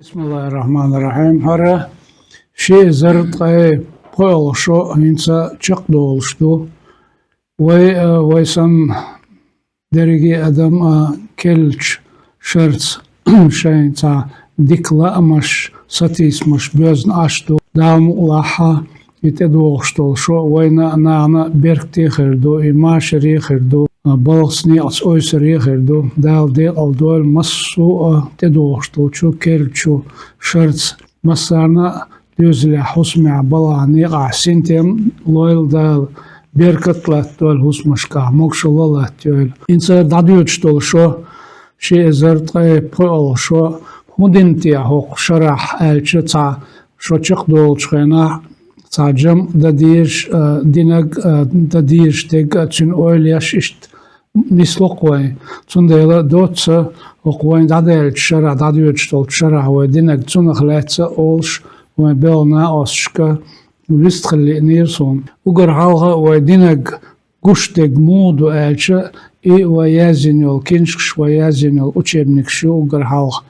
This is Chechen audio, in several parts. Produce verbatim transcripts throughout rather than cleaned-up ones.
Бисмиллахир-рахманир-рахим. ХӀара ши эзар ткъе пхоьалгӀа шо хӀинца чакхдолуш ду. Вай, а, вай санна дерриге адам а керлачу шарца шайн цхьа дика лаамаш, сатийсамаш боьзна Ӏаш ду. Дала мукъалахь, и тӀедогӀуш долу шо вайна а, нахана а беркате хир ду, и машаре хир ду, а, балхаца, некъаца ойсаре хир ду. Дала декъал дойла массо а тӀедогӀуш долчу керлачу шарца. Массарна а доьзалехь, хӀусамехь, балхахь, некъахь синтем лойла Дала, беркат латтадойла хӀусамашкахь, могушалла латтайойла. ХӀинца дӀадоьдуш долу шо, ши эзар ткъе пхоьалгӀа шо, хӀун дина те хӀокху шарахь аьлча, цхьа шо чекхдолучу хенахь, цхьа жамӀ дан дезаш, а, динарг, а, дан дезаш дерг а, цуьнан ойла еш иштта нисло-кх вайн. Цундела доцца хӀокху вайн дӀадаьллачу шарахь, дӀадоьдуш долчу шарахь вай динарг цунах лаьцна а олуш, вайн белхан накъосташка вистхила лиънера суна. Уггар хьалха вай динарг гуш дерг муха ду аьлча, и вай язйина йолу киншкаш, вай язйина йолу учебникаш ю уггар хьалха.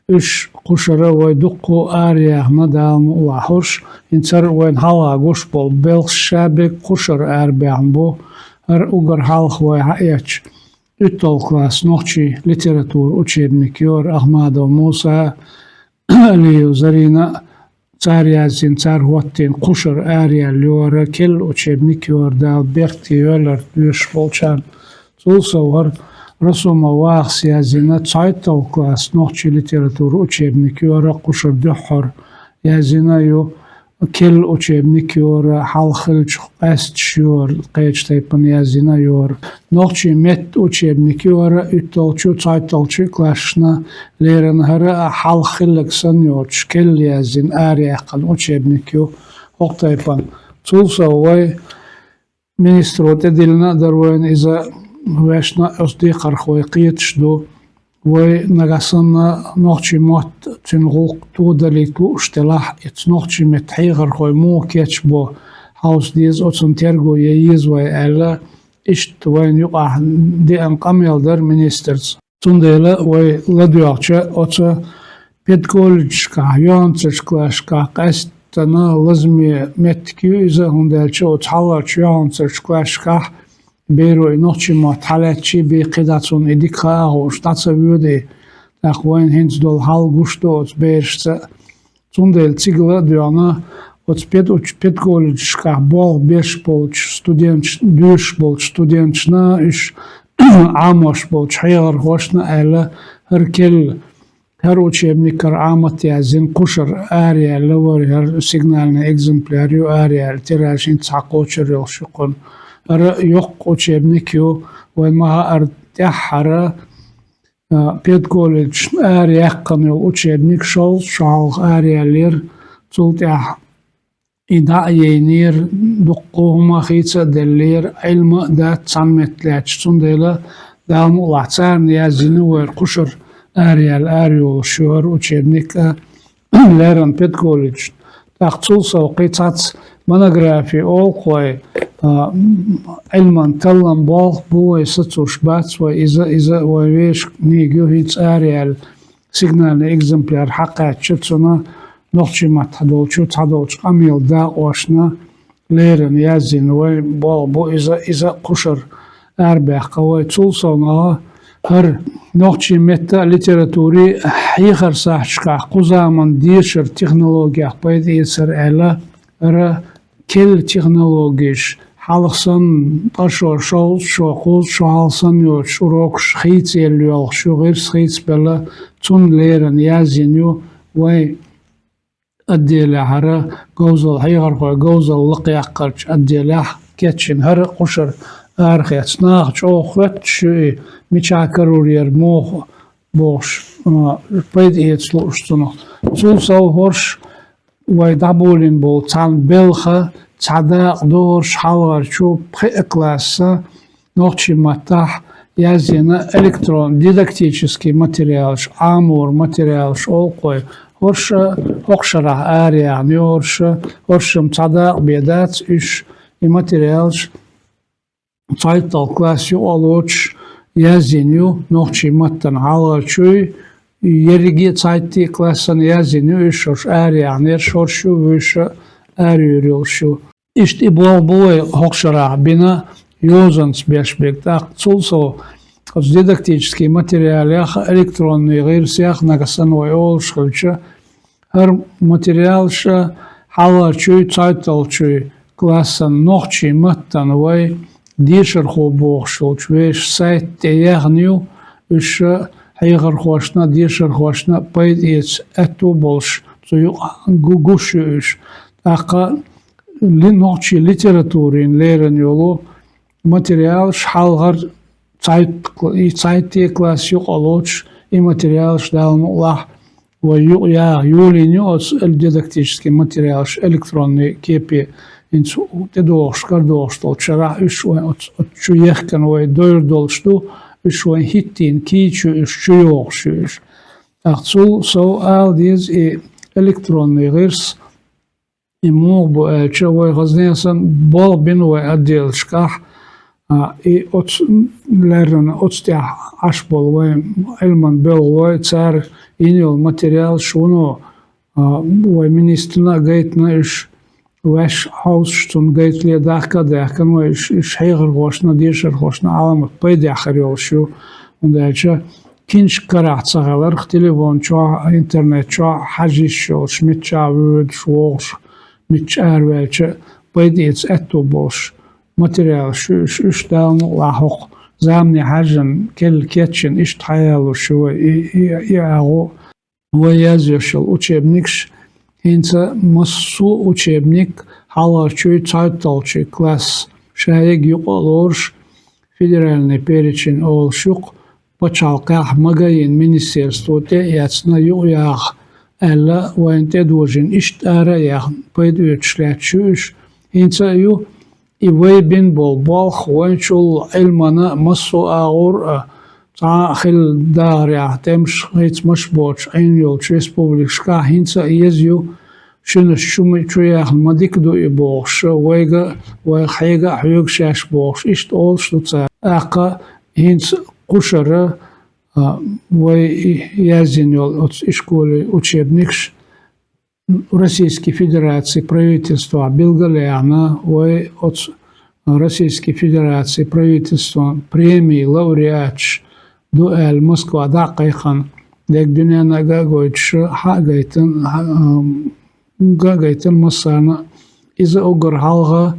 Уьш кхушара вай дуккха а араяьхна, Дала мукъалахь, хӀорш, хӀинца хӀара вайна хьалха гуш болу белхаш ша берг кхушара арабаьхна бу. ХӀара уггар хьалха вай хьаэцча, уьтталгӀа класс нохчийн литература учебник ю хӀара, Ахмадов Муса, Алиева Зарина, цара язйина, цара хӀоттийна кхушара араяьлла ю хӀара, керла учебник ю хӀара, Дала беркате йойла хӀара доьшуш болчарна. Цул сов хӀара Расумов Вахас язйина, цхьайтталгӀа класс нохчийн литература учебник ю хӀара, кхушара дуьххьара язйина ю, керла учебник ю хӀара, хьалха хиллачух къаьсташ ю хӀара, кхечу тайпана язйина ю хӀара. Нохчийн меттан учебник ю хӀара, уьтталгӀачу, цхьайтталгӀачу классашна леррина, хӀара а хьалха хилларг санна йоцуш, керла язйина, араяьккхина учебник ю хӀокху тайпана. Цул сов вай министро тӀедиллина а дара вайна иза, вешна а оцу декхарх вай кхеташ ду. Вай нагахь санна нохчийн мотт, цуьнан гӀуллакх тодалийта лууш делахь, оцу нохчийн меттан хьехархой муха кечбо, хьовса деза, оцунна терго ян еза вай аьлла, иштта вайна юкъахь деана къамел дара министрца. Цундела вай ладоьгӀча, оцу педколледжашкахь, юьхьанцарчу классашкахь къаьсттина лазаме меттиг ю иза, хӀунда аьлча оцу хьалхарчу юьхьанцарчу классашкахь беро и нохчийн мотт хьалаьцча а, бен кхидӀа цунна и дика хаа а хууш, дӀа ца воьду и. ТӀаккха вайна хӀинца долу хьал гуш ду оцу берашца а. Цундела цига ладоьгӀна оцу педуч-, педколледжашкахь болх беш болчу студенташ-, доьшуш болчу студенташна, уьш Ӏамош болчу хьехархошна аьлла, хӀара керла, хӀара учебникара Ӏамат язйина, кхушара араяьлла вара, хӀара сигнальный экземпляр ю араяьлла, тираж хӀинца схьакхочур йолуш ю кхунна. ХӀара йоккха учебник ю, вайн ма хаьара, тӀаьххьара, а, педколледжашна араяьккхина йолу учебник шовзткъа шо хьалха араяьллера, цул тӀаьхьа и дӀа а яйнера, дуккха хӀума хийца а деллера, Ӏилма а дац цхьана метта лаьтташ, цундела Дала мукъалахь царна язйина вайра кхушара араяьлла, арайолуш ю хӀара учебник а, леррина педколледжашна. ТӀаккха цул сов кхин цхьацца монографи олу-кх вай, а, Ӏилман таллам болх бу вай, сацош бац вай иза, иза вайн вешан книга ю, хӀинца араяьлла, сигнальный экземпляр хьакхаьчча, цунна нохчийн маттахь долчу цхьадолчу къамелан дакъошна леррина язйина вайн болх бу иза, иза кхушара арабаьккха вай. Цул совнаха хӀара нохчийн меттан а, литературин а хьехаран сахьташкахь кху заманан дешаран технологех пайда эцар аьлла, хӀара керла технологеш, хьалха санна, ткъа шо, шовзткъа шо, кхузткъа шо хьалха санна йоцуш урокаш хийцаелла йолуш ю, гӀирс хийцабелла, цунна леррина язйина ю вайн отделехь, хӀара говзалла, хьехархойн говзалла лакхъяккхарчу отделехь кечйина, хӀара а кхушара арахецна. Наха чӀогӀа хоьттуш ю и, мичахь карор яра, муха бохуш, а, пайда эца лууш цунах. Цул сов хӀорш вай дӀаболийна болу цхьана белхан цхьа дакъа ду хӀорш, хьалхарчу пхеа классан нохчийн маттахь язйина электрон дидактический материалаш, Ӏаморан материалаш олу-кх вай. ХӀорш а хӀокху шарахь араяьхна ю хӀорш, хӀорш-м цхьа дакъа бен дац, уьш, и материалаш, цхьайтталгӀа класс юкъа а лоцуш язйина ю нохчийн маттана хьалхарчуй, ерриге а цхьайтта а классана яздина ю уьш, шорш араяьхнера, шорш ю, вуьйш а араюьйр йолуш ю. Иштта и болх бу вай хӀокху шарахь бина, йозанца беш берг. ТӀаккха цул сов оцу дидактический материалех, электронный гӀирсех, нагахь санна вай олуш хилча, хӀара материалаш а хьалхарчуй, цхьайтталгӀачуй классан нохчийн маттана вай дешархо бохуш йолчу вешан сайта тӀе яьхна ю, уьш а хьехархошна а, дешархошна а пайда эца аьтто а болуш, цу юкъа гу-, гуш ю уьш. ТӀаккха ли-, нохчийн литературина лерина йолу материалаш хьалхара цхьайтта кла-, и цхьайтта класс юкъа лоцуш, и материалаш Дала мукъалахь вай юкъа яха йолийна ю оцу эл-, дидактический материалаш электронный кепе, хӀинца тӀедогӀуш, карадогӀуш долчу шарахь уьш вайн оцу, оцу чу ехкина вай дойр долуш ду, уьш вайн хӀиттийна кийча ю уьш, чу йогӀуш ю уьш. ТӀаккха цул сов ала деза и электронный гӀирс, и муха бу аьлча, вай хазна санна болх бина вай отделашкахь, а, и оцу леррина оцу тӀехь Ӏаш болу вайн Ӏилман белхалой, цара йина йолу материалаш вуно, а, вай министрна а гайтина уьш, ваьш хьовсуш цунна гайтале дахка а даьхкина вай уьш, уьш хьехархошна а, дешархошна а Ӏаламат пайдехь хир йолуш ю, хӀунда аьлча киншка карахь ца хиларх, телефон чохь, интернет чохь хьажа йиш йолуш, миччахь воьдуш, вогӀуш, мичча араваьлча а пайда эца аьтто болуш материалаш ю уьш, уьш Дала мукъалахь хӀокху замане хьаьжжина, керла кечйина иштта хьаялуш ю вай и, и, и агӀо. Вай язъеш йолу учебникаш, хӀинца массо а учебник хьалхарчуй, цхьайтталгӀачуй класс ша ерг юкъа а лоруш, федеральный перечень олуш ю-кх, пачхьалкхехь МГИ-н министерство тӀе а эцна, юкъа яха аьлла, вайна тӀедожийна, иштта ара а яьхна, пайда оьцуш лаьтташ ю уьш. ХӀинца а ю, и вай бина болу болх, вайначул Ӏилмана массо а агӀор а, цхьа а хилла дахарехь, тӀемаш, хийцамаш боцуш Ӏийна йолчу республикашкахь хӀинца а еза ю, шинаш чу ма-, чу яьхна ма дика ду и бохуш, вайга а, вайх хьега а хьоьгу шаьш бохуш, иштта олуш ду цара. ТӀаккха хӀинца кхушара, а, вай яздина йолу оцу ишколе учебникаш, Российский Федерации правительствохь билгалъяьхна, вай оцу Российский Федерации правительствон премии лауреаташ ду аьлла, Москва дӀа а кхайкхина, дерг дуьненна а ган а гойтуш, хьа а гайтина, хьа-, ам, ган а гайтина массарна а. Иза уггар хьалха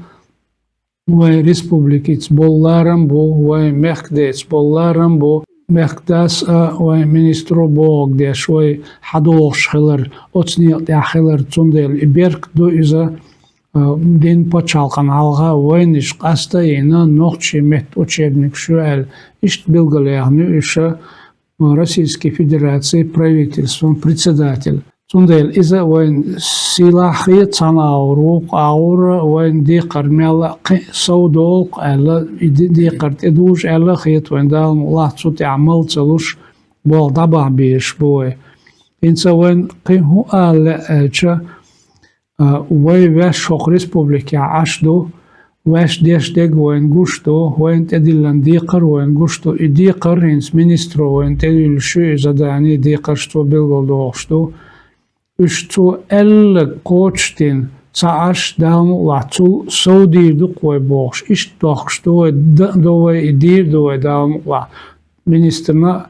вайн республикица болу ларам бу, вайн мехкадеца болу ларам бу, мехкадас а, вайн министро бохург деш, вай хьадогӀуш хилар, оцу некъа тӀехь хилар, цундела и беркат ду иза, а, дина пачхьалкхана хьалха вайнаш къаста а йина, нохчийн меттан учебникаш ю аьлла, иштта билгалъяьхна ю уьш, Российский Федерации правительствон председатель. Цундела иза вайн сийлахь хета цхьана агӀор, вукху агӀора вайн декхар мелла а кхин а сов долу-кх аьлла, и де-, декхар тӀедужу аьлла а хета вайн, Дала мукъалахь цу тӀехь мала ца луш, болх дӀабахьа безаш бу вай. ХӀинца вайн кхин хӀун ала лаьа аьлча, а, вай ваьш хӀокху республикехь Ӏаш ду, ваьш деш дерг вайна гуш ду, вайна тӀедиллина декхар вайна гуш ду. И декхар хӀинца министро вайна тӀедуьллуш ю, и задание, декхарш цо билгалдохуш ду. Уьш цо аьлларг кхочушдина ца Ӏаш, Дала мукъалахь, цул сов дийр ду-кх вай бохуш, иштта дохкуш ду вай, дан а до вай, и дийр ду вай, Дала мукъалахь. Министрна а,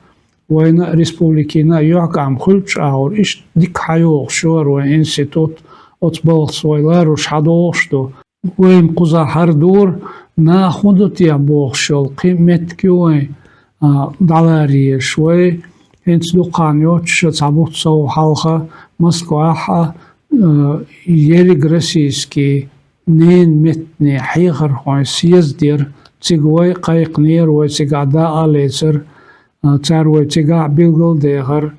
вайна а, республикина а юьхькӀам хуьлучу агӀор иштта дика хьайогӀуш ю хӀара вайн институт, оцу балхаца вай ларуш хьадогӀуш ду. Вайна кхузахь хӀара дора, наха хӀун ду те бохуш йолу кхин меттиг ю вайн, а, дӀаларе езаш. Вай хӀинца дукха хан йоццуш, цхьа бутт сов хьалха Москвахь а, а, ерриг российский ненан меттан хьехархойн съезд яра, цига вай кхайкхинера, вай цигахь дакъа а лецира, а, цара вай цигахь билгал а дехира,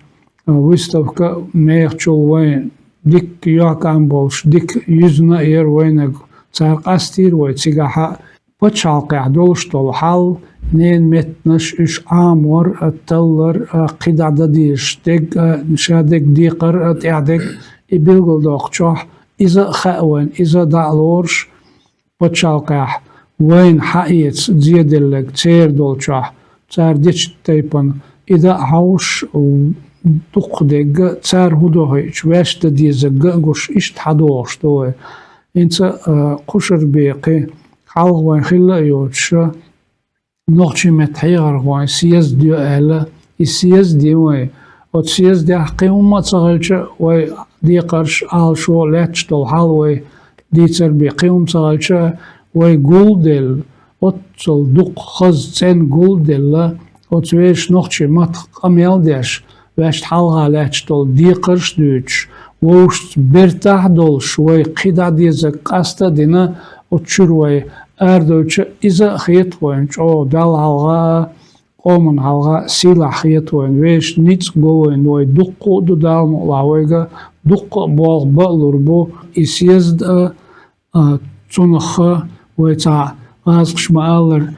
а, выставка а, мехачул вайн дика юьхькӀам болуш, дика юьзна а яра вайнаг. Цара къастийра вай цигахь а. Пачхьалкхехь долуш долу хьал, ненан меттанаш, уьш Ӏамор а, таллар а, кхидӀа дан дезаш дерг а, ша дерг декхар а, тӀаьхьа дерг, и билгалдоккхучохь, иза а хаьа вайна, иза а дӀа а лоруш, пачхьалкхехь вайна хьаэца зеделларг церан долчохь, цара дечу тайпана, и дан а хьовсуш, дукха дегга, цара хӀу дохийча ваьш дан дезагга а гуш, иштта хьадогӀуш ду вай. ХӀинца а, кхушара бекхи хьалха вайн хилла а йоцуша, нохчийн меттан хьехархойн съезд ю аьлла, и съезд ю вайн. Оцу съездехь кхин хӀумма а ца хилча, вай декхарш, Ӏалашо, лаьтташ долу хьал вай дийцар бен, кхин хӀумма а ца хилча, вай гулделла, оццул дукха хаза цӀена гулделла, оцу вешан нохчийн маттах къамел а деш, ваьшна хьалха лаьтташ долу декхарш а дуьйцуш, вовшашца бертахь а долуш, вай кхин дӀа дезарг къаста а дина, оцу чуьра вай арадевлча, иза а хета вайна чӀогӀа Далла хьалха а, къоман хьалха а сийлахь хета вайна, вешан ницкъ го вайна, вай дуккха а ду Дала мукъалахь вайга, дуккха а болх бан а лур бу, и съезд а, а, цунах а вай цхьа гӀазкхаша ма-аллара,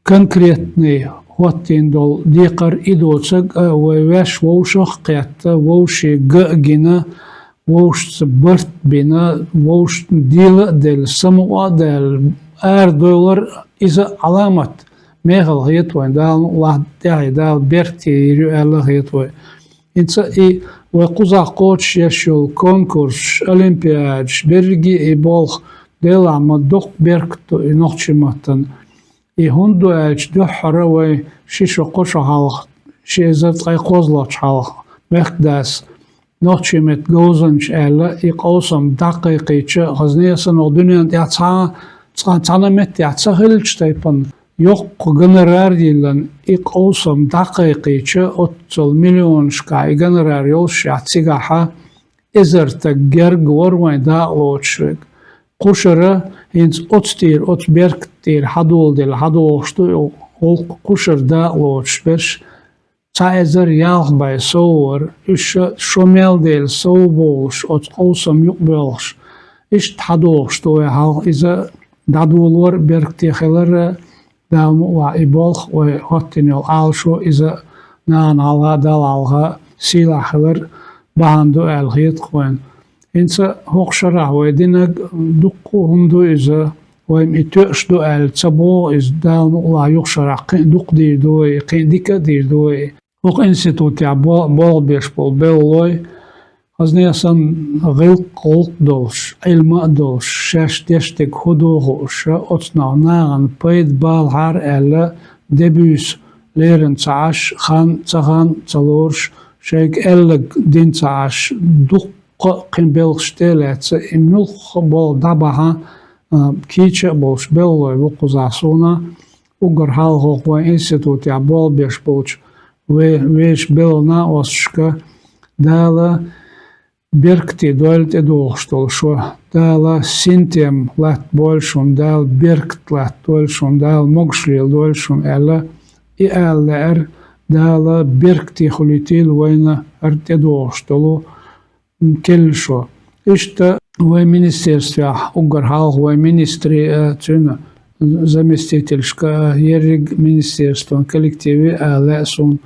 конкретный хӀоттийна долу декхар и доцург а, вай ваьш вовшах а кхетта, вовшийн ган а гина, вовшашца барт а бина, вовшашна дела а делла, самукъа а даьлла, арадевлар, иза а Ӏаламат мехала хета вайна, Дала мукъалахь тӀаьхье Дала беркате йийр ю аьлла хета вай. ХӀинца и вай кхузахь кхочушъеш йолу конкурсаш, олимпиадаш, берриге а и болх, делахь ма доккха беркат ду и нохчийн маттана. И хӀунда ду аьлча, дуьххьара вай ши шо, кхо шо хьалха, ши эзар ткъе кхозлагӀчу хьалха, мехкадас нохчийн меттан говзанча аьлла, и къовсам дӀакхайкхийча, хазне а санна, дуьненна тӀехь цхьа а, цкъа-, цхьана а меттехь ца хиллачу тайпана, йоккха гонорар а йиллина, и къовсам дӀакхайкхийча, оццул миллионашкахь и гонорар йолушшехь, цигахьа эзар стаг герга вара вайн дакъалоцуш верг. Кхушара хӀинца оцу тӀера, оцу беркат тӀера хьадоладелла, хьадогӀуш ду и гӀуллакх, кхушара дакъалоцуш берш цхьа эзар ялх бӀе сов вара, уьш шо мел дела сов бовлуш, оцу къовсам юкъабоьлхуш, иштта хьадогӀуш ду вай хьалха, иза дӀадолор а, беркате хилар а, Дала мукъалахь и болх, вай хӀоттийна йолу Ӏалашо, иза нахана хьалха а, Далла хьалха а сийлахь хилар бахьана ду аьлла хета-кх вайна. ХӀинца хӀокху шарахь вай динарг дуккха а хӀума ду иза, вайна и тоьуш ду аьлла ца боху иза, Дала мукъалахь юха шарахь кхин а дукха дийр ду вай, кхин а дика а дийр ду вай. ХӀокху институтехь бо-, болх беш болу белхалой, хазне а санна, гӀиллакх-гӀуллакх долуш, Ӏилма а долуш, шаьш деш дерг хӀун ду хууш, оцунах нахана пайда балахьара аьлла, де-буьйса лерина ца Ӏаш, хан а ца, хан а ца лоруш, шайга аьлларг дина ца Ӏаш, дуккха а кхин белхаш тӀе а лаьцна, и муьлхха а болх дӀабахьа, а, кийча а болуш белхалой бу кхузахь суна. Уггар хьалха хӀокху вайн институтехь болх беш болчу ве-, вешан белхан накъосташка Дала беркате дойла тӀедогӀуш долу шо, Дала синтем латтабойла шуна, Дала беркат латтадойла шуна, Дала могуш леладойла шуна аьлла, и ала лаьара, Дала беркате хуьлийтийла вайна хӀара тӀедогӀуш долу келла шо. Иштта вайн министерствехь уггар хьалха вайн министре а, цуьнан заместительшка а, ерриг министерстван коллективе а ала лаьа суна,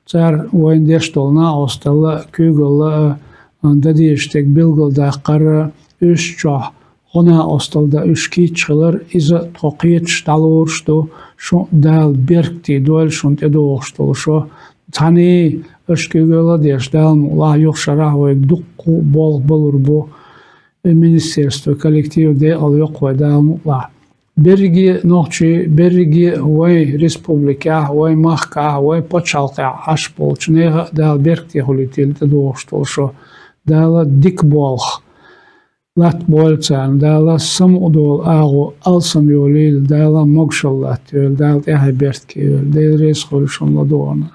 цара вайна деш долу накъосталла а, куьйгалла а, дан дезаш дерг билгалдаккхар а, уьш чохь хӀун накъосталла дан уьш кийча хилар, иза тхо кхеташ дӀалоруш ду, шун Дала беркате дойла шуна тӀедогӀуш долу шо. Цхьаьний аша куьйгалла а деш, Дала мукъалахь юха шарахь вайга дуккха а болх балур бу, и министерство, коллектив декъала йоккху вай, Дала мукъалахь. Берриге а нохчий, берриге а вайн республикехь, вайн махкахь, вайн пачхьалкхехь Ӏаш болчу нехан а Дала беркате хуьлийтийла тӀедогӀуш долу шо. Дала дика болх латтабойла царна, Дала самукъадолу агӀо алсам йолийла, Дала могушалла латтайойла, Дала тӀаьхье беркате йойла. Дела реза хуьлда шуна ладогӀарна.